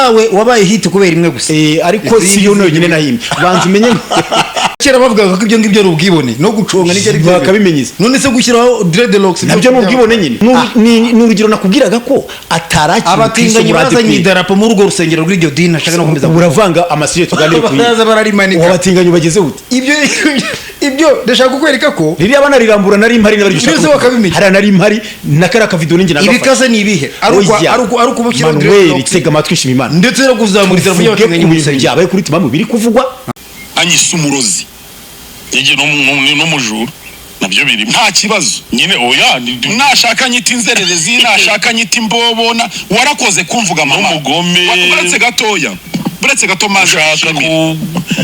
Yawe wabaye hit kubera imwe gusa. Ariko Izindi si yo yonyine zindi. Nahimbye, banza umenye. Kera bavugaga ko ibyo ngibyo ari ubwibone no guconga, nicyo ari byo. Bakabimenyeza. None se gushyiraho dreadlocks Nabyo ni ubwibone nyine. Ni urugero nakubwiraga ko atarakira. Abatinganyi bazanye idarapo muri urwo rusengero rw'iryo dini ashaka no gukomeza. Uravanga amasije, tuganire ku yindi. Baraza bararimanika. Uwo batinganyi bageze ute? Ibyo ndashaka kukwereka ko Ririya banarирambura nari mpari n'abari. Mbese wakabimenya? Hariya nari mpari na kariya kavido ninjye nagafashe. Ibikaze ni ibihe? Oya. Ari uko ushyiraho Manuel, dreadlocks tega amatwi, shima Imana. ndetse no kuzamura idarapo Tuvuge ry'abatinganyi ku mu bintu rusengero. byabaye kuri Timamu biri kuvugwa. Anyise umurozi yege n'umujura nabyo biri, nta kibazo nyine. Oya, nashaka nyita inzererezi, nashaka nyita imbobo, warakoze kumvuga mama. N'umugome. Buretse gatoya, buretse gato maze Ushaka nshimire.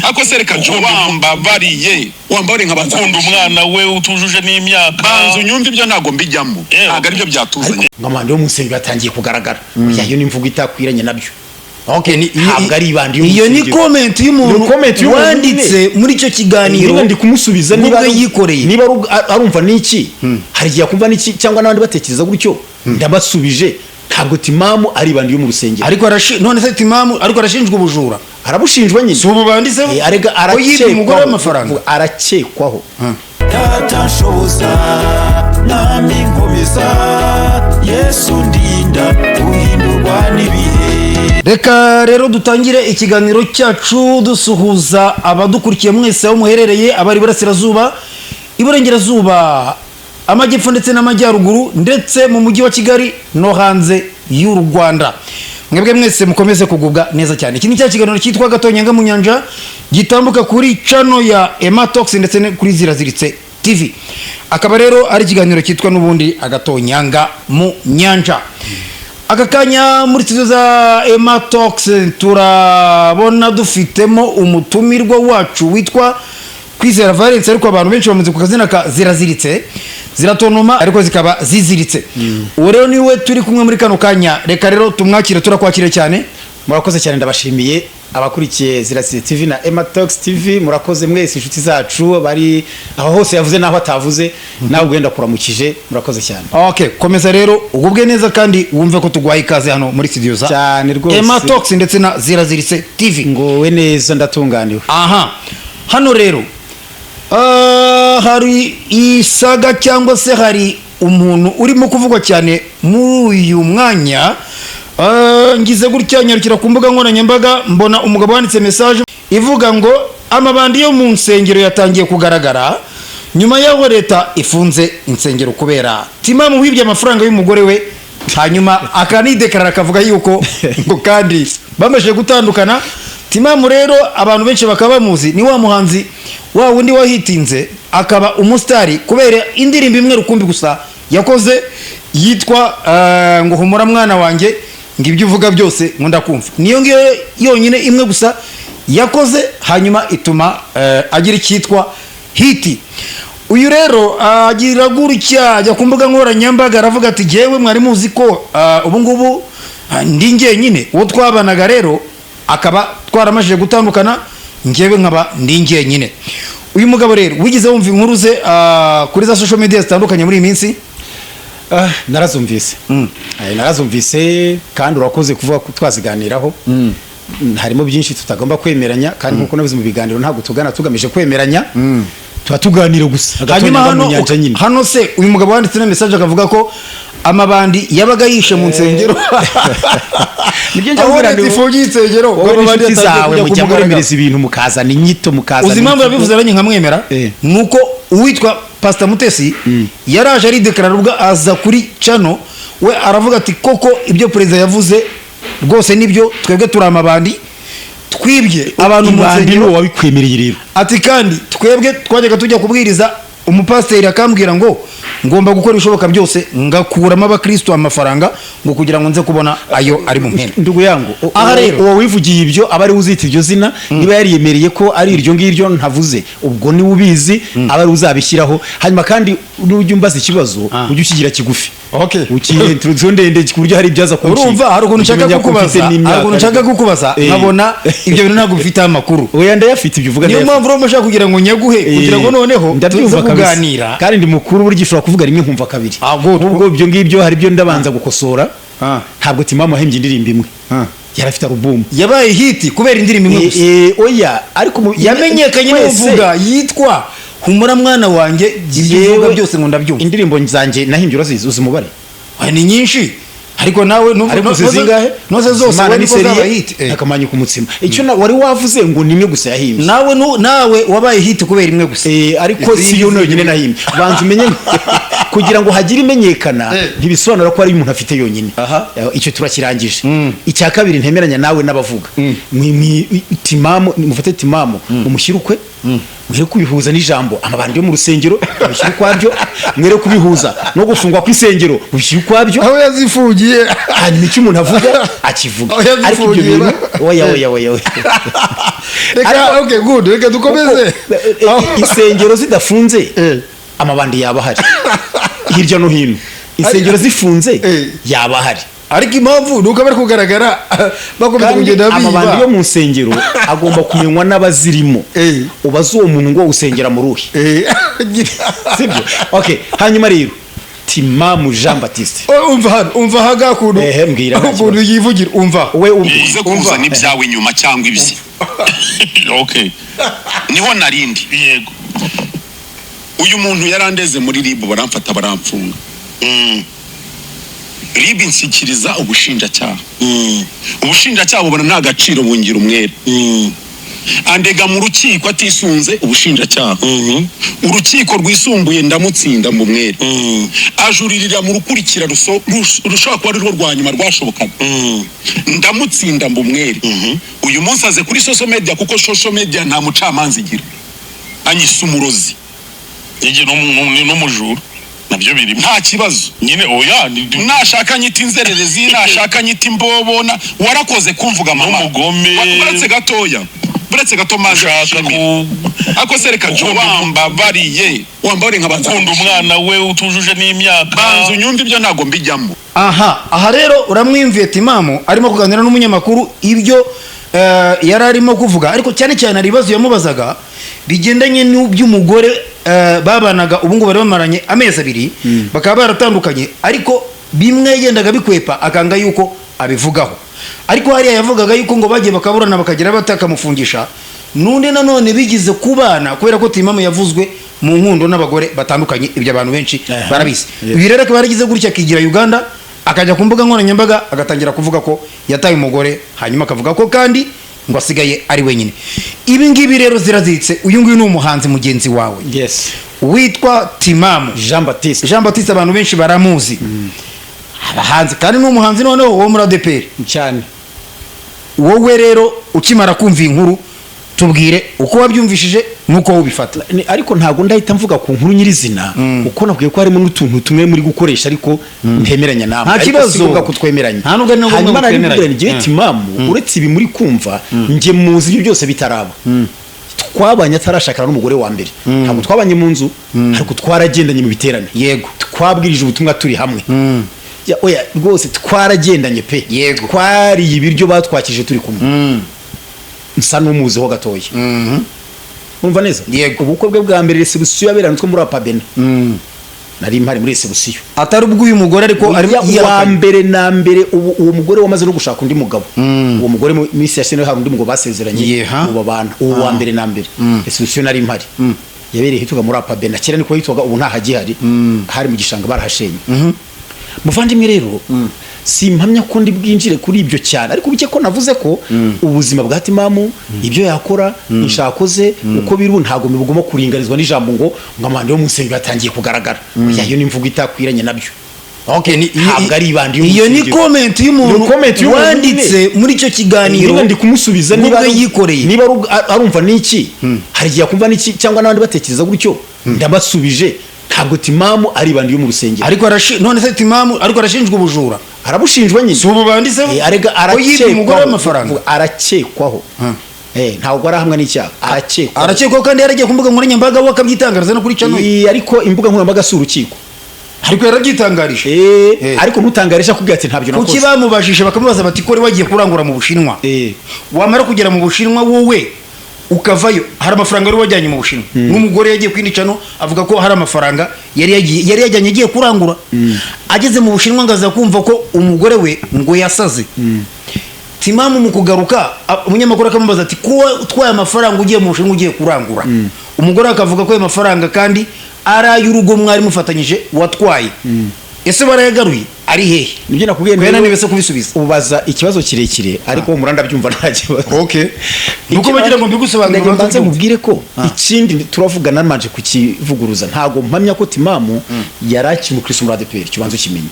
Ariko se reka jo wambabariye, wambabariye nkabanza gukunda umwana we utujuje n'imyaka. Banza unyumve, ibyo ntabwo mbijyamo. Ntabwo aribyo byatuzanye. Ngo amabandi yo mu nsengero yatangiye kugaragara. Oya, iyo ni imvugo itakwiranye nabyo. Okay, Ntabwo ari ibandi yo mu iyo ni rusengero. comment y'umuntu Ni comment y'umuntu. wanditse muri icyo kiganiro. Nyine ndi kumusubiza niba N'ubwo yikoreye. Niba arumva n'iki, hari igihe akumva n'iki cyangwa n'abandi batekereza gutyo. Ndabasubije, ntabwo Timamu ari ibandi yo mu rusengero. Ariko none se Timamu, ariko arashinjwa ubujura. Arabushinjwa nyine. Si ubu banditseho Arega ko yibye umugore arakekwaho. w'amafaranga. Arakekwaho. Data nshoboza, Mwami nkomeza, Yesu ndinda guhindurwa n'ibihe. Reka rero dutangire ikiganiro cyacu dusuhuza abadukurikiye mwese aho muherereye, abari iburasirazuba, iburengerazuba, amajyepfo ndetse n'amajyaruguru, ndetse mu mujyi wa Kigali no hanze y'u Rwanda. Mwebwe mwese mukomeze kugubwa neza cyane. Iki ni cya kiganiro cyitwa Gatonyanga mu Nyanja, gitambuka kuri channel ya Ematox ndetse no kuri Ziraziritse TV. Akaba rero ari ikiganiro cyitwa n'ubundi Agatonyanga mu Nyanja. Aka kanya muri studio za Ematox turabona dufitemo umutumirwa wacu witwa Kwizera Valence, ariko abantu benshi bamuzi ku kazina ka Ziraziritse. Ziratonoma ariko zikaba ziziritse. Uwo rero niwe turi kumwe muri kano kanya. Reka rero tumwakire. Turakwakire cyane. Murakoze cyane, ndabashimiye abakurikiye Zirasize TV na Ematox TV. Murakoze mwese, inshuti zacu bari aho hose yavuze n'aho atavuze. Nawe ugenda kuramukije, murakoze cyane. Okay, komeza rero ugubwe neza kandi wumve ko tuguhaye ikaze hano muri studio za Cyane rwose. Ematox ndetse na Ziraziritse TV. Ngowe neza, ndatunganiwe. Aha hano rero hari isaga cyangwa se hari umuntu urimo kuvugwa cyane muri uyu mwanya. Ngize gutya nyarukira ku mbuga nkoranyambaga, mbona umugabo wanditse message ivuga ngo amabandi yo mu nsengero yatangiye kugaragara nyuma y'aho leta ifunze insengero kubera Timamu wibye amafaranga y'umugore we, hanyuma akanidekarara akavuga yuko ngo kandi bamaze gutandukana. Timamu rero abantu benshi bakaba bamuzi, ni wa muhanzi wa wundi wahitinze akaba umusitari kubera indirimbo imwe rukumbi gusa yakoze yitwa ngo "Humura mwana wanjye", ngo "Ibyo uvuga byose ngo ndakumva". Niyo ngiyo yonyine imwe gusa yakoze, hanyuma ituma agira icyitwa hit. Uyu rero agira gutya ajya ku mbuga nkoranyambaga aravuga ati: "Jyewe mwari muzi ko ubu ngubu ndi njyenyine, uwo twabanaga rero akaba twaramajije gutandukana, njyewe nkaba ndi njyenyine." Uyu mugabo rero wigeze wumva inkuru ze kuri za social media zitandukanye muri iyi minsi? Narazumvise. Narazumvise kandi urakoze kuvuga ko twaziganiraho. Harimo byinshi tutagomba kwemeranya, kandi nkuko nabize mu biganiro, ntabwo tugana tugamije kwemeranya, tuba tuganira gusa. Hanyuma Agatonyanga hano mu nyanja nyine. Hano se uyu mugabo wanditse na message akavuga ko amabandi yabaga yishe mu nsengero, Nibyo njya aho mbwira leta ni ifungiye insengero, ngo wowe amabandi n'inshuti yatangiye zawe kujya ku mujya mugaragaro. muremereza ibintu, mukazana inyito, mukazana Uzi impamvu imvugo. yabivuze nanjye nkamwemera? Nuko uwitwa Pastor Mutesi yaraje aridekarara ubwo aza kuri channel we, aravuga ati: "Koko ibyo perezida yavuze rwose nibyo, twebwe turi amabandi, twibye abantu mu Ibandi nsengero." ni uwabikwemereye rero. Ati: "Kandi twebwe twajyaga tujya kubwiriza, umupasiteri akambwira ngo ngomba gukora ibishoboka byose ngakuramo abakristo amafaranga, ngo kugira ngo nze kubona ayo ari mu mpembe." Ndugu yangu, Aha rero. Uwo wivugiye ibyo aba ari uzita iryo zina, niba yariyemereye ko ari iryo ngiryo ntavuze, ubwo niwe ubizi, aba ari uzabishyiraho. Hanyuma kandi nujya umbaza ikibazo, ujye ukigira kigufi, ukihe introduction ndende ku buryo hari ibyaza kuncika. Urumva hari ukuntu nshaka Ujye umenya ko mfite kukubaza, hari n'imyaka. ukuntu nshaka kukubaza nkabona ibyo bintu ntabwo bifiteho amakuru. Oya, ndayafite, ibyo uvuga Niyo ndayafite. mpamvu urimo ushaka kugira ngo nyaguhe, kugira ngo noneho tuze Ndabyumva kabisa. kuganira. Kandi ndi mukuru, burya ushobora kuvuga rimwe nkumva kabiri. Ah, good. Ubwo ibyo ngibyo hari ibyo ndabanza gukosora. Ntabwo Timamu wahembye indirimbo imwe. Yari afite alubumu. Yabaye hit kubera indirimbo imwe gusa. Oya, ariko Yamenyekanye twese- n'uvuga yitwa "Humura Mwana Wanjye", ibyo uvuga Yewe, byose ngo ndabyumva. Indirimbo zanjye nahimbye urazizi? Uzi umubare? Ah, ni nyinshi, ariko nawe Ariko uzi zingahe? noze zose Imana we ni niko zabaye sérieux, hit. Akamanyu ku mutsima. Icyo wari wavuze ngo ni imwe gusa yahimbye. Nawe nawe wabaye hit kubera imwe gusa. Ariko Izindi si yo zindi. yonyine nahimbye. Banza umenye, kugira ngo hagire imenyekana ntibisobanura ko ari umuntu afite yonyine. Icyo turakirangije. Icya kabiri ntemeranya nawe n'abavuga Timamu, mufate Timamu mumushyire ukwe, mwere kubihuza n'ijambo amabandi yo mu rusengero, mubishyire ukwabyo, mwere kubihuza no gufungwa kw'isengero, mubishyire ukwabyo. Aho yazifungiye. Hanyuma icyo umuntu avuga akivuga, Aho ariko ibyo yazifungiye. bintu, oya, oya, oya, oya. Reka okay, good, reka dukomeze. Insengero zidafunze, amabandi yaba ahari hirya no hino. Insengero zifunze, yaba ahari. Ariko impamvu ni uko bari kugaragara bakomeza Kandi kugenda amabandi yo biba. mu nsengero agomba kumenywa n'abazirimo. Ubaze uwo muntu ngo usengera mu ruhe? Sibyo? Okay, hanyuma rero Timamu Jean Baptiste. Oh, umva hano, umva ahangaha ukuntu Ehe, mbwira, nta ukuntu yivugira, umva. We ubwe. Uze kuzana ibyawe inyuma cyangwa ibye. Okay. Niho narindi. Yego. Uyu muntu yarandeze muri RIB, baramfata baramfunga. RIB inshyikiriza ubushinjacyaha. Ubushinjacyaha bubona nta gaciro, bungira umwere. Andega mu rukiko atisunze ubushinjacyaha. Urukiko rwisumbuye ndamutsinda mu mwere. Ajuririra mu rukurikira rushobora kuba ari rwo rwa nyuma rwashobokaga, ndamutsinda mu mwere. Uyu munsi aze kuri social media, kuko social media nta mucamanza igira, anyisa umurozi. Igihe n'umujura nabyo birimo. Nta kibazo. Nyine oya Nashaka nyita inzererezi, nashaka nyita imbobo, warakoze kumvuga mama. N'umugome. Buretse gatoya, buretse gato maze Ushaka nshimire. Ako se reka jo, wambabariye, wambabariye nkabanza gukunda umwana we utujuje n'imyaka. Banza unyumve, ibyo ntabwo mbijyamo. Aha rero uramwiyumviye, Timamu arimo kuganira n'umunyamakuru ibyo yari arimo kuvuga, ariko cyane cyane hari ibibazo yamubazaga bigendanye n'iby'umugore babanaga ubu ngubu bari bamaranye amezi 2 bakaba baratandukanye, ariko bimwe yagendaga bikwepa akanga yuko abivugaho. Ariko hariya yavugaga yuko ngo bagiye bakaburana bakagira batakamufungisha n'undi nanone bigize kubana, kubera ko Timamu yavuzwe mu nkundo n'abagore batandukanye, ibyo abantu benshi barabizi. Ibi rero akaba yaragize gutya akigira Uganda, akajya ku mbuga nkoranyambaga agatangira kuvuga ko yataye umugore, hanyuma akavuga ko kandi ngo asigaye ari wenyine. Ibi ngibi rero ziraziritse. Uyu nguyu ni umuhanzi mugenzi wawe witwa Timamu Jean Baptiste. Jean Baptiste, abantu benshi baramuzi, abahanzi, kandi ni umuhanzi noneho wo muri ADEPR. Cyane. Wowe rero ukimara kumva iyi nkuru, tubwire uko wabyumvishije n'uko wowe ubifata. Ariko ntabwo ndahita mvuga ku nkuru nyirizina, kuko nabwiye ko harimo n'utuntu tumwe muri gukoresha ariko ntemeranya namwe. Nta Ariko kibazo. si ngombwa ko twemeranya. Nta nubwo ari na ngombwa Hanyuma ngo nari twemeranye. mbwira ngiye Timamu, uretse ibi muri kumva, njye muzi ibyo byose bitaraba. Twabanye atarashakana n'umugore wa mbere. Ntabwo twabanye mu nzu, ariko twaragendanye mu biterane. Twabwirije ubutumwa turi hamwe. Ya, oya rwose twaragendanye pe. Twariye ibiryo batwakije turi kumwe, nsa n'umuziho gatoya. Urumva neza? Yego. Ubukwe bwe bwa mbere, réception yaberanye two muri Apabena, nari mpari muri réception. Atari ubw'uyu mugore, ariko ari Oya, uwa yihakanye. mbere na mbere. Ubu uwo mugore wamaze no gushaka undi mugabo, uwo mugore mu minsi yashize hari undi mugabo basezeranye. Ubu babana. Uwo wa mbere na mbere, réception nari mpari, yabereye hitwaga muri Apabena kera, niko hitwaga, ubu ntahagihari, hari mu gishanga, barahashenye. Muvandimwe rero, simpamya ko ndi bwinjire kuri ibyo cyane, ariko bike ko navuze ko ubuzima bwa Timamu, ibyo yakora, inshako ze uko biri ubu, ntabwo bigomba kuringanizwa n'ijambo ngo amabandi yo mu nsengero yatangiye kugaragara. Oya, iyo ni imvugo itakwiranye nabyo. Okay, Ntabwo ari ibandi yo mu iyo ni rusengero. comment y'umuntu Ni comment y'umuntu wanditse nyine. muri icyo kiganiro. Nyine ndi kumusubiza niba Nubwo yikoreye. Niba arumva n'iki, hari igihe akumva n'iki cyangwa n'abandi batekereza gutyo, ndabasubije: ntabwo Timamu ari ibandi yo mu rusengero. Ariko none se Timamu ariko arashinjwa ubujura? Arabushinjwa nyine. Si ubu banditseho Arega ko yibye umugore arakekwaho. w'amafaranga? Arakekwaho. Ntabwo arahamwa n'icyaha, arakekwaho. Arakekwaho kandi yaragiye ku mbuga nkoranyambaga we akabyitangariza no kuri channel ye. Ariko imbuga nkoranyambaga si urukiko. Ariko yarabyitangarije. Ariko ntutangarisha akubwira ati ntabyo Kuki nakoze. bamubajije bakamubaza bati ko wari wagiye kurangura mu Bushinwa, wamara kugera mu Bushinwa wowe ukavayo, hari amafaranga wari wajyanye mu Bushinwa? N'umugore yagiye ku yindi channel avuga ko hari amafaranga yari yajyanye agiye kurangura, ageze mu Bushinwa ngo aza kumva ko umugore we ngo yasaze. Timamu mu kugaruka, umunyamakuru akamubaza ati: "Kuba utwaye amafaranga ugiye mu Bushinwa, ugiye kurangura," umugore akavuga ko ayo mafaranga kandi ari ay'urugo mwari mufatanyije watwaye, ese barayagaruye? Ari hehe? Nibyo nakubwiye. Kubera Rero niba se kubisubiza. Ubaza ikibazo kirekire, ariko uwo muranda abyumva, nta kibazo. Okay, nuko bagira ngo mbigusobanurire. Ndagira mbanze ubanze. nkubwire ko ikindi turavuga namanje kukivuguruza, ntago mpamya ko Timamu yari akiri umukristo muri ADEPR. Kibanza ukimenye,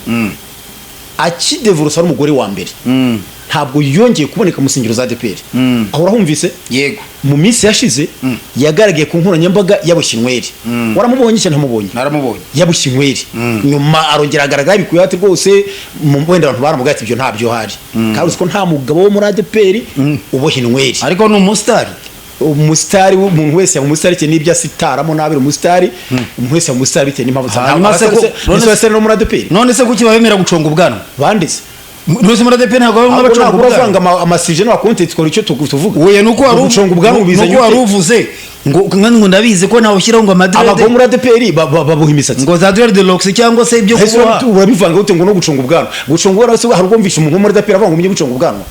akidevurusa ari umugore wa mbere, ntabwo yongeye kuboneka mu nsengero za ADEPR. Aho urahumvise? Yego. Mu minsi yashize yagaragaye ku nkoranyambaga yaboshye inweri. Waramubonye cyangwa ntamubonye? Naramubonye. Yaboshye inweri, nyuma arongera agaragara yabikuye ati rwose wenda abantu baramubwiye ati ibyo ntabyo hari, kandi uzi ko nta mugabo wo muri ADEPR uboha inweri. Ariko ni umusitari. Umusitari, umuntu wese yaba umusitari bitewe n'ibyo asitaramo n'abera umusitari. Umuntu wese yaba umusitari bitewe n'impamvu. Hanyuma se Abasitari no muri ADEPR? None se kuki babemera guconga ubwanwa? Banditse? None se muri ADEPR ntabwo bamwe Ahubwo baconga ntabwo ubwanwa? uravanga amasije n'amakonti, tukora icyo tuvuga. Oya, nuko wari Guconga ubwanwa ubizanye nuko wari ute? uvuze ngo ndabizi ko nawe ushyiraho ngo Abagabo amadrede muri ADEPR baboha imisatsi. Ngo za dreadlocks cyangwa se ibyo Ese kuboha. Urabivanga ute ngo no guconga ubwanwa? Guconga ubwanwa se hari ubwo mvishe umuntu wo muri ADEPR avuga ngo umenye guconga ubwanwa?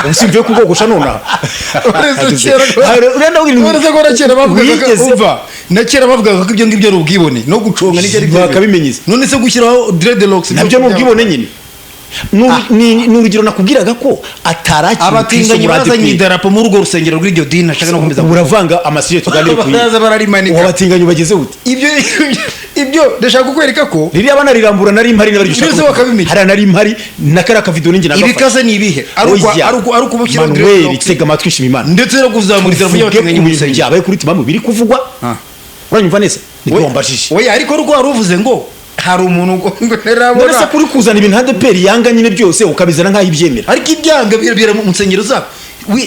Ubu simvuye kubwogosha nonaha. Uretse ko na kera bavugaga Wigeze- umva, na kera bavugaga ko ibyo ngibyo ari ubwibone, no guconga nicyo ari byo. Bakabimenyeza. None se gushyiraho dreadlocks Nabyo ni ubwibone nyine. Ni urugero nakubwiraga ko atarakiri Abatinganyi bazanye idarapo muri urwo rusengero rw'iryo dini ashaka no gukomeza. Uravanga amasije, tuganire ku yindi. Baraza bararimanika. Uwo batinganyi bageze ute? Ibyo ndashaka kukwereka ko Ririya banarирambura nari mpari, niba Mbese bakabimenya. Hariya nari mpari na kariya kavido ninjye nagafashe. Ibikaze ni ibihe? Ari Oya. ari uko ushyiraho Manuel, dreadlocks tega amatwi, nshima Imana. ndetse no kuzamura idarapo Tuvuge ry'abatinganyi ku mu bintu rusengero. byabaye kuri Timamu biri kuvugwa. Uranyumva neza? Nibyo wambajije. Oya, ariko rwo wari uvuze ngo hari umuntu ngo None se ntarabona. kuri kuzana ibintu ADEPR yanga nyine byose ukabizana nk'aho ibyemera? Ariko ibyanga birabera mu nsengero zabo.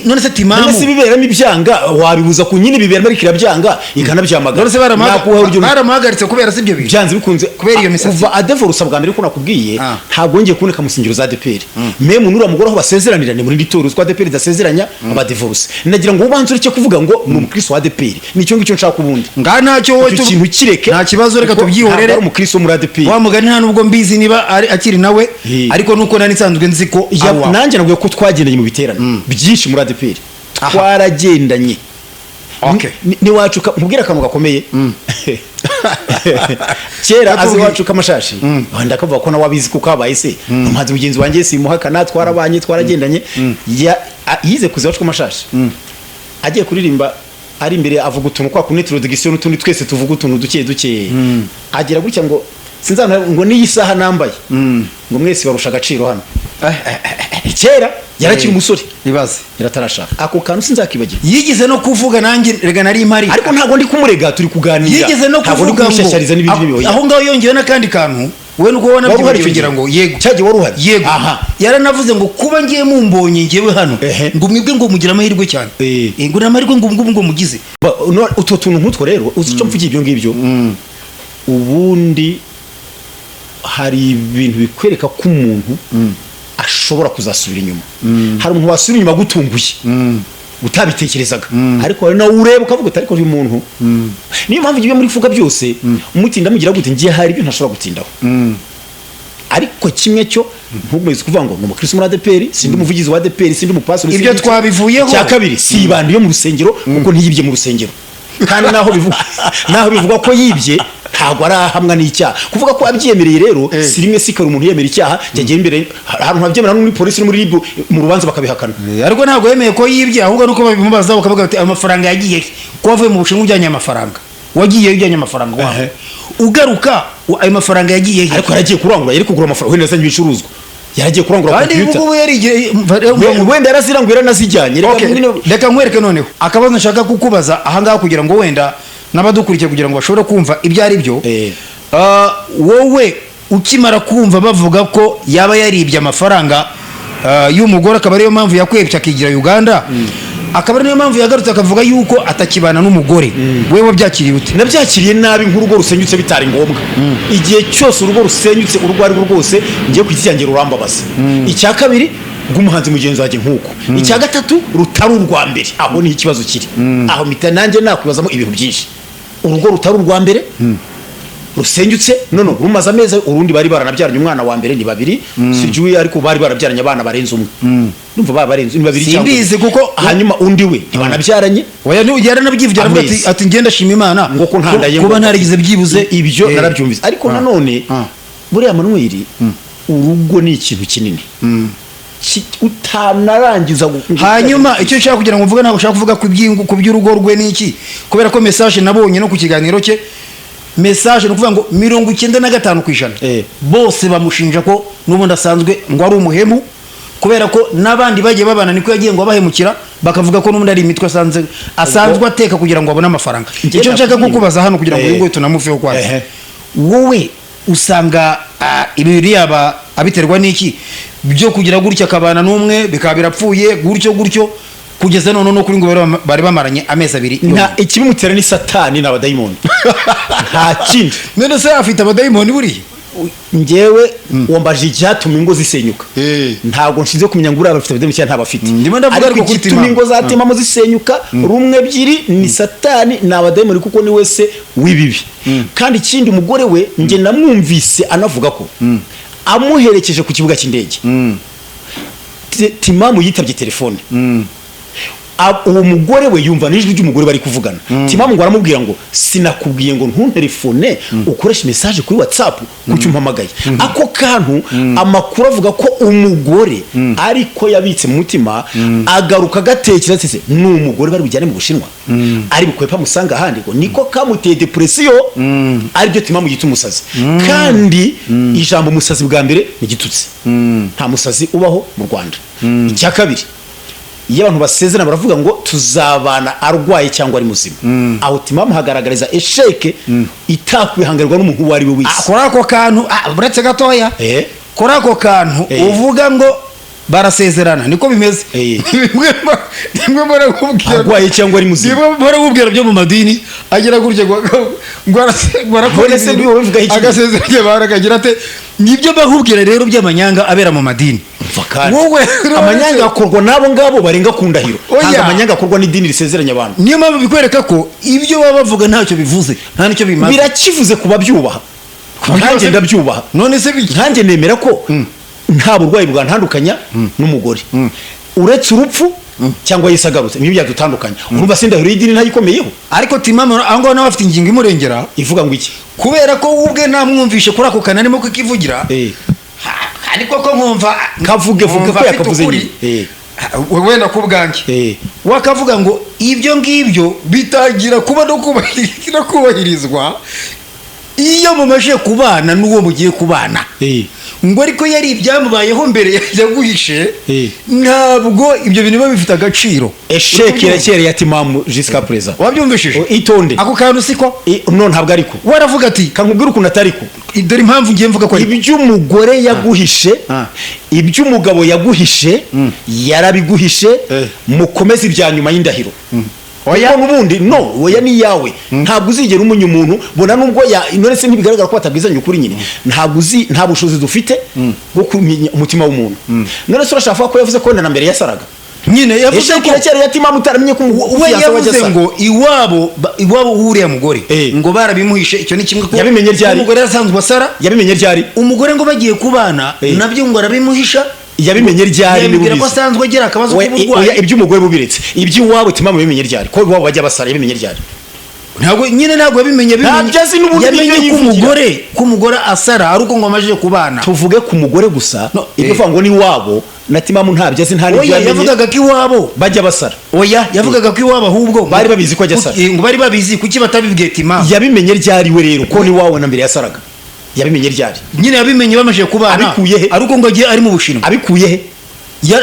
None se Timamu None se biberamo ibyanga wabibuza ku nyine biberamo, ariko irabyanga ikanabyamagana. None se Nakuha urugero. baramuhagaritse kubera si ibyo bintu? Byanze bikunze. Kubera iyo misatsi. Kuva adevorusa bwa mbere ko nakubwiye, ntabwo wongeye kuboneka mu nsengero za ADEPR. Memu n'uriya mugore aho basezeranira ni muri iri torero ko ADEPR idasezeranya abadevoruse. Nagira ngo ubanze ureke kuvuga ngo ni umukristo wa ADEPR, nicyo ngicyo nshaka ubundi. Ngaha ntacyo wowe Icyo kintu kireke. Nta kibazo, reka Kuko tubyihorere. ntabwo ari umukristo wo muri ADEPR. Wa mugani, nta nubwo mbizi niba ari akiri nawe, ariko nuko nari nsanzwe nzi ko ari uwawe. Nanjye nabwiye ko twagendanye mu biterane byinshi muri ADEPR, twaragendanye. N'iwacu nkubwire akantu gakomeye. Kera azi iwacu k'amashashi, ndakavuga ko nawe abizi kuko habaye se umuhanzi mugenzi wanjye, simuhakana, twarabanye, twaragendanye. Yize kuza iwacu k'amashashi, agiye kuririmba ari imbere avuga utuntu kwa kumwe introduction n'utundi twese tuvuga utuntu duke duke, agira gutya ngo sinzana ngo n'iyi saha nambaye ngo mwese barusha agaciro hano. Kera yarakiri umusore, Ibaze. yaratarashaka. Ako kantu sinzakibagirwa. Yigeze no kuvuga, nanjye rega nari mpari. Ariko ntabwo ndi kumurega, turi kuganira. Yigeze no Ntabwo ndi kuvuga ngo kumushyashyariza n'ibindi n'ibihoya. Aho ngaho yongeyeho n'akandi kantu we nuko Wari uhari wabona icyo ngira gihe? ngo yego. Cyagihe wari uhari? Yego. Aha. Yaranavuze ngo kuba ngiye mumbonye ngewe hano, ngo mwebwe ngo mugire amahirwe cyane. Ngo ni amahirwe ngo ngubu ngo mugize. Utwo tuntu nk'utwo rero, uzi icyo mvugiye ibyo ngibyo? Ubundi hari ibintu bikwereka ko umuntu ashobora kuzasubira inyuma. Hari umuntu wasubira inyuma agutunguye utabitekerezaga, ariko hari nawe ureba ukavuga uti: "Ariko uyu muntu." Niyo mpamvu ibyo muri kuvuga byose umutinda mugira gute, ngiye hari ibyo ntashobora gutindaho. Ariko kimwe cyo, ntukomeze kuvuga ngo ni umukristo muri ADEPR. Sindi umuvugizi wa ADEPR, sindi umupasiteri, Ibyo sindi iki. twabivuyeho. Icya kabiri, si ibandi yo mu rusengero, kuko ntiyibye mu rusengero. Kandi naho bivugwa ko yibye, ntabwo arahamwa n'icyaha. Kuvuga ko abyemereye rero, si rimwe si kare umuntu yemera icyaha cyagiye imbere. Hari ahantu habyemera, no muri polisi no muri RIB mu rubanza bakabihakana. Ariko ntabwo yemeye ko yibye, ahubwo nuko babimubaza bakavuga bati: "Amafaranga yagiye he? Ko wavuye mu Bushinwa ujyanye amafaranga, wagiye ujyanye amafaranga wawe, ugaruka ayo mafaranga yagiye he?" Ariko yaragiye kurangura, yari kugura amafaranga, wenda yazanye ibicuruzwa, yaragiye kurangura Kandi ubu computer. ngubu yarigiye. Wenda yaraziranguye, yaranazijyanye. Reka Okay, reka nkwereke noneho akabazo nshaka kukubaza ahangaha, kugira ngo wenda n'abadukurikiye kugira ngo bashobore kumva ibyo ari byo. Wowe ukimara kumva bavuga ko yaba yaribye amafaranga y'umugore, akaba ariyo mpamvu yakwebye akigira Uganda, akaba ari niyo mpamvu yagarutse akavuga yuko atakibana n'umugore, wewe wabyakiriye ute? Nabyakiriye nabi, nk'urugo rusenyutse bitari ngombwa. Igihe cyose urugo rusenyutse, urwo ari rwo rwose, ngiye ku giti cyanjye rurambabaza. Icya kabiri, rw'umuhanzi mugenzi wanjye nk'uko. Icya gatatu, rutari urwa mbere. Aho niho ikibazo kiri. Aho mpita nanjye nakwibazamo ibintu byinshi. Urugo rutari urwa mbere. Rusenyutse no rumaze amezi. Urundi bari baranabyaranye umwana wa mbere, ni babiri sijuye, ariko bari barabyaranye abana barenze umwe. Numva baba barenze, ni babiri cyangwa Simbizi umwe. kuko- Hanyuma undi we ntibanabyaranye. Oya, yaranabyivugira, aravuga ati Amezi. ati ngenda shima Imana Ngo ko ntandaye kuba ntarigize byibuze. Ibyo narabyumvise, ariko nanone buriya Manuel, urugo ni ikintu kinini utanarangiza Hanyuma icyo nshaka kugira ngo mvuge, ntabwo nshaka kuvuga ku by'urugo rwe n'iki, kubera ko message nabonye no ku kiganiro cye, message ni ukuvuga ngo 95% bose bamushinja ko n'ubundi asanzwe ngo ari umuhemu, kubera ko n'abandi bagiye babana niko yagiye ngo abahemukira, bakavuga ko n'ubundi ari imitwe asanzwe ateka kugira ngo abone amafaranga. Njye Icyo nshaka nakubwiye. kukubaza hano kugira ngo uyu nguyu tunamufeho kwanza, wowe usanga ibi yaba abiterwa n'iki byo kugira gutya akabana n'umwe bikaba birapfuye gutyo gutyo, kugeza none no kuri ngo bari bamaranye amezi 2 Nta ikibimutera, ni Satani n'abadayimoni, nta kindi. None se afite abadayimoni buriya? Njyewe wambaje icyatuma ingo zisenyuka, ntabwo nshinzwe kumenya ngo uriya bafite abadayimoni cyangwa ntabafite. Ndimo ndavuga Ariko ariko kuri igituma Timamu. ingo zatemamo zisenyuka rumwe, ebyiri, ni Satani, ni abadayimoni, kuko ni wese w'ibibi. Kandi ikindi, umugore we njye namwumvise anavuga ko amuherekeje ku kibuga cy'indege, Timamu yitabye telefone. Uwo mugore we yumva n'ijwi ry'umugore bari kuvugana. Timamu ngo aramubwira ngo: "Sinakubwiye ngo ntuntelefone, ukoreshe message kuri WhatsApp, kuki umpamagaye?" Ako kantu, amakuru avuga ko umugore ariko yabitse mu mutima, agaruka agatekereza ati: "Se ni umugore bari bujyane mu Bushinwa, ari bukwepa amusanga ahandi?" Ngo niko kamuteye depression, aribyo Timamu yita umusazi. Kandi ijambo umusazi bwa mbere ni igitutsi, nta musazi ubaho mu Rwanda. Icya kabiri, iyo abantu basezerana baravuga ngo tuzabana arwaye cyangwa ari muzima. Aho Timamu hagaragariza échec itakwihanganirwa n'umuntu uwo ari we wese. Kuri ako kantu, uretse gatoya, kuri ako kantu uvuga ngo barasezerana, niko bimeze. Bimwe barakubwira Arwaye cyangwa ari muzima. Bimwe barakubwira byo mu madini, agira gutya ngo ngo arakora None se ibintu, niba ubivugaho iki? Agasezeranya abantu akagira ate? Nibyo bakubwira rero by'amanyanga abera mu madini. Umva kandi, Wowe amanyanga akorwa n'abo ngabo barenga ku ndahiro. Oya. Ntabwo amanyanga akorwa n'idini risezeranya abantu. Niyo mpamvu bikwereka ko ibyo baba bavuga ntacyo bivuze, nta n'icyo bimaze. Birakivuze ku babyubaha. Nkanjye ndabyubaha. None se Nkanjye nemera ko nta burwayi bwantandukanya n'umugore uretse urupfu cyangwa Yesu agarutse, nibyo byadutandukanya. Urumva se indahiro y'idini ntayikomeyeho? Ariko Timamu aho ngaho nawe afite ingingo imurengera. Ivuga ngo iki? Kubera ko we ubwe namwumvishe kuri ako kantu arimo kukivugira, ariko ko nkumva Kavuge, vuga nkumva ko afite yakavuze ukuri. nyine. Wenda ku bwanjye wakavuga ngo ibyo ngibyo bitangira kuba no kubahirizwa iyo mumaze kubana n'uwo mugiye kubana. Ngo ariko yari ibyamubayeho mbere yaguhishe, ntabwo ibyo bintu biba bifite agaciro. Échec iracyereye ya Timamu jusqu'à présent. Wabyumvishije? Oh, itonde. Ako kantu siko? No, ntabwo ariko. Waravuga ati Kankubwira ukuntu atari ko. Dore impamvu ngiye mvuga ko ari Iby'umugore yaguhishe, iby'umugabo yaguhishe, yarabiguhishe. Mukomeze ibya nyuma y'indahiro. Oya. Kuko n'ubundi no oya ni iyawe, ntabwo uzigera umenya umuntu bona nubwo ya none se ntibigaragara ko batabwizanye ukuri nyine? Ntabwo uzi, nta bushobozi dufite bwo kumenya umutima w'umuntu. None se urashaka kuvuga ko yavuze ko wenda na mbere yasaraga? Nyine yavuze Échec ko iracyari ya Timamu utaramenye ko we umufiancé wajya yavuze asara. ngo iwabo iwabo w'uriya mugore ngo barabimuhishe. Icyo ni kimwe ko Yabimenye ryari? umugore yarasanzwe asara. Yabimenye ryari? Umugore ngo bagiye kubana, nabyo ngo arabimuhisha. Yabimenye ryari niba Yamubwira ko ubizi? asanzwe agira akabazo Oya, k'uburwayi. oya, iby'umugore bubiretse, iby'iwabo Timamu bimenye ryari ko iwabo bajya basara? Yabimenye ryari? Ntabwo nyine, ntabwo yabimenye. Ntabyo azi n'ubundi Yamenye nibyo ko yivugira. umugore asara ari uko ngo amajije kubana. Tuvuge ku mugore gusa. No, Ibyo uvuga ngo ni iwabo na Timamu ntabyo azi, nta n'ibyo Oya, yamenye. yavugaga ko iwabo Bajya basara. Oya, yavugaga ko iwabo ahubwo Bari babizi ko ajya asara. Ngo bari babizi, kuki batabibwiye Timamu? Yabimenye ryari we rero ko ni iwabo na mbere yasaraga? Yabimenye ryari? Nyine yabimenye bamajije kubana. Abikuye he? Ari uko ngo agiye ari mu Bushinwa. Abikuye he?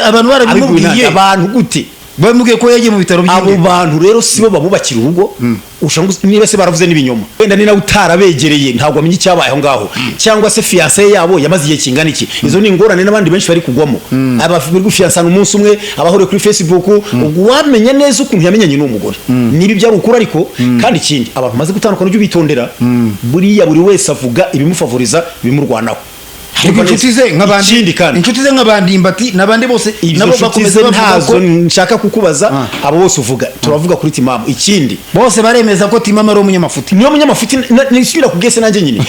Abantu Abikuye barabimubwiye. nande? Abantu gute? Bamubwiye ko yagiye mu bitaro Abo by'Indera. bantu rero sibo babubakira urugo. Ushobora niba se baravuze n'ibinyoma, wenda ni nawe utarabegereye, ntabwo wamenya icyabaye aho ngaho, cyangwa se fiancé yabo yamaze igihe kingana iki. Izo ni ingorane n'abandi benshi bari kugwamo, abari gufiyansana umunsi umwe, abahuriye kuri Facebook. Ubwo wamenya neza ukuntu yamenyanye n'uwo mugore, niba ibyo ari ukuri. Ariko kandi ikindi, abantu bamaze gutandukana ujye ubitondera. Buriya buri wese avuga ibimufavoriza, ibimurwanaho. Ariko inshuti ze nk'abandi, Ikindi kandi, inshuti ze nk'abandimbati n'abandi bose, izo nabo nshuti bakomeza ze bavuga ntazo ko nshaka kukubaza. Abo bose uvuga, turavuga kuri Timamu. Ikindi, bose baremeza ko Timamu ari umunyamafuti. Niyo munyamafuti. Nisubira ku bwese nanjye nyine.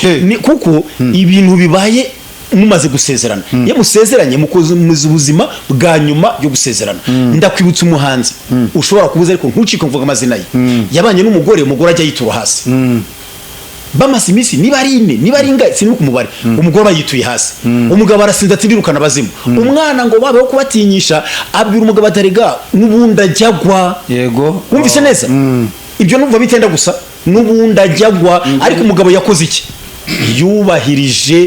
Kuko ibintu bibaye mumaze gusezerana, iyo musezeranye mukoze ubuzima bwa nyuma yo gusezerana. Ndakwibutsa umuhanzi ushobora kubuza ariko ntucike mvuga amazina ye. Yabanye n'umugore, umugore ajya yitura hasi. Bamaze iminsi niba ari 4, niba ari ingahe, sinibuka umubare, umugore aba yituye hasi. Umugabo arasinze ati: "Ndirukana abazimu." Umwana ngo babeho kubatinyisha, abwira umugabo ati: "Erega n'ubundi ajya agwa." Wumvise neza ibyo? Numva bitenda gusa n'ubundi ajya agwa. Ariko umugabo yakoze iki? Yubahirije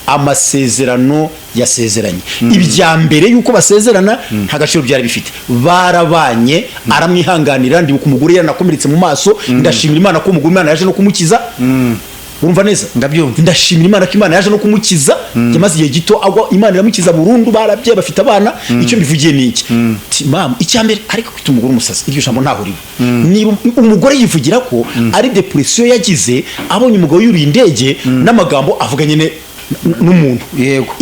amasezerano yasezeranye. Ibya mbere yuko basezerana nta gaciro byari bifite. Barabanye, aramwihanganira. Ndibuka umugore yaranakomeretse mu maso. Ndashimira Imana ko umugore Imana yaje no kumukiza. Urumva neza? Ndabyumva. Ndashimira Imana ko Imana yaje no kumukiza. Yamaze igihe gito agwa, Imana iramukiza burundu. Barabye, bafite abana. Icyo mbivugiye ni iki? Mama, icya mbere, ariko kwita umugore umusazi, iryo jambo ntaho riba. Niba umugore yivugira ko ari depression yagize abonye umugabo yuriye indege n'amagambo avuga nyine n'umuntu,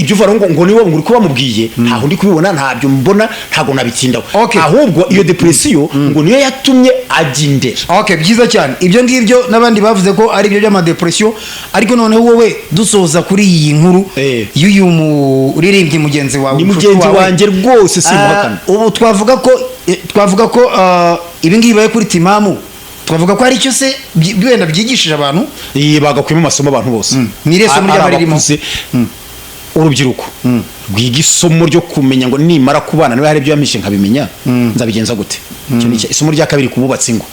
ibyo uvuga ngo niwe ngo uri kuba bamubwiye, ntaho ndi kubibona, ntabyo mbona, ntabwo nabitindaho. Ahubwo iyo depression ngo niyo yatumye ajya indera. Okay, byiza cyane ibyo ngibyo. N'abandi bavuze ko ari ibyo by'amadepression. Ariko noneho wowe, dusoza kuri iyi nkuru y'uyu muririmbyi mugenzi wawe, Ni inshuti mugenzi wawe. wanjye rwose, simuhakana. Ubu twavuga ko ibi ngibi bibaye kuri Timamu, twavuga ko hari icyo se wenda byigishije abantu? Iyi bagakuyemo amasomo abantu bose. Ni irihe somo Ari ryaba ririmo? abakuze, urubyiruko rwiga isomo ryo kumenya ngo nimara kubana, niba hari ibyo yamishe nkabimenya, nzabigenza gute? Icyo ni isomo rya kabiri ku bubatsi, ngo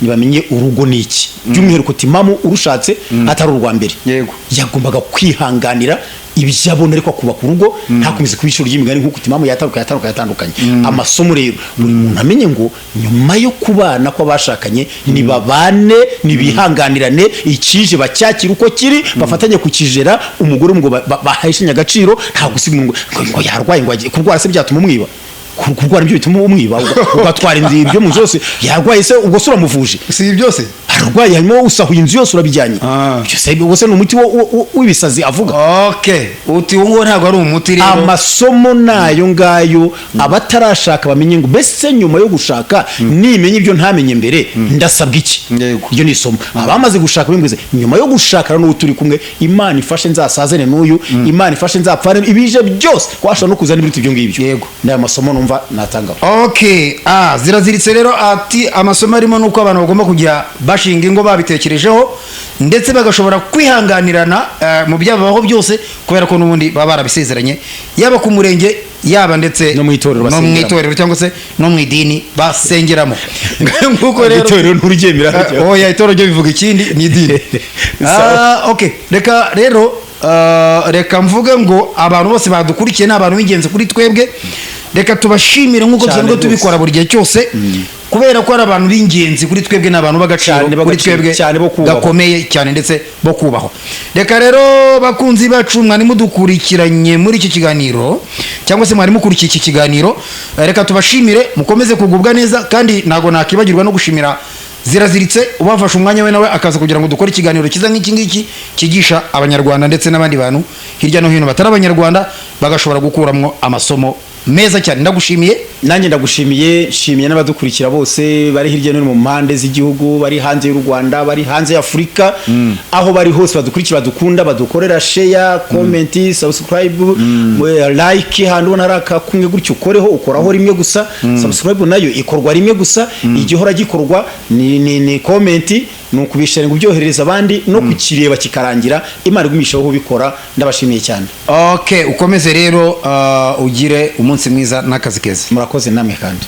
ntibamenye urugo ni iki. By'umwihariko Timamu urushatse atari urwa mbere, yagombaga kwihanganira ibyo abona, ariko akubaka urugo, ntakomeze kuba ishuri ry'imigani nk'uko Timamu yatandukanye, yatandukanye, yatandukanye. Amasomo rero, buri muntu amenye ngo nyuma yo kubana kw'abashakanye, nibabane, nibihanganirane, ikije bacyakira uko kiri, bafatanye kukijera. Umugore ngo baheshanye agaciro, nta gusiga umuntu ngo yarwaye, ngo agiye kurwara. Se byatuma umwiba? Kurwara ibyo bituma umwiba, ugatwara inzu, ibyo mu nzu yose? Yarwaye se, ubwo se uramuvuje? Si ibi byose? Ararwaye, hanyuma usahuye inzu yose urabijyanye. Byose ubwo se ni umuti w'ibisazi avuga? Okay, uti uwo nguwo ntabwo ari umuti rero. Amasomo nayo ngayo. Abatarashaka bamenye ngo mbese nyuma yo gushaka nimenya ibyo ntamenye mbere, ndasabwa iki? Iryo ni isomo. Abamaze gushaka bimbuze nyuma yo gushaka n'ubu turi kumwe, Imana ifashe nzasazane n'uyu, Imana ifashe nzapfane, ibije byose washobora no kuzana ibiruta ibyo ngibyo. Ni ayo masomo numva natangaho. Okay, ziraziritse rero ati amasomo arimo nuko abantu bagomba kujya bashinga ingo babitekerejeho, ndetse bagashobora kwihanganirana mu byababaho byose, kubera ko n'ubundi baba barabisezeranye, yaba ku murenge, yaba ndetse No mu itorero no mu basengeramo. itorero cyangwa se no mu idini basengeramo. Nguko rero. Itorero nturyemera? Oya, itorero ryo bivuga ikindi, ni idini. Sawa. Okay, reka rero reka mvuge ngo abantu bose badukurikiye ni abantu b'ingenzi kuri twebwe. Reka tubashimire nk'uko Cyane dusanzwe rwose. tubikora buri gihe cyose, kubera ko ari abantu b'ingenzi kuri twebwe, ni abantu b'agaciro Cyane kuri b'agaciro, twebwe cyane bo kubahwa. gakomeye cyane, ndetse bo kubahwa. Reka rero, bakunzi bacu mwari mudukurikiranye muri iki kiganiro, cyangwa se mwari mukurikiye iki kiganiro, reka tubashimire, mukomeze kugubwa neza. Kandi ntabwo nakibagirwa no gushimira Ziraziritse ubafashe umwanya we nawe akaza kugira ngo dukore ikiganiro cyiza nk'iki ngiki, cyigisha Abanyarwanda ndetse n'abandi bantu hirya no hino batari Abanyarwanda, bagashobora gukuramo amasomo meza cyane. Ndagushimiye. Nanjye ndagushimiye, nshimiye n'abadukurikira bose bari hirya no hino mu mpande z'igihugu, bari hanze y'u Rwanda, bari hanze y'Afurika, aho bari hose badukurikira, badukunda, badukorera share, comment, subscribe, like. Handi ubona hari akakumwe gutyo ukoreho, ukoraho rimwe gusa. Subscribe nayo ikorwa rimwe gusa. Igihora gikorwa ni comment, ni ukubisharinga, ubyoherereza abandi, no kukireba kikarangira. Imana igumishaho ubikora. Ndabashimiye cyane. Okay, ukomeze rero, ugire umunsi mwiza n'akazi keza. Murakoze namwe kandi.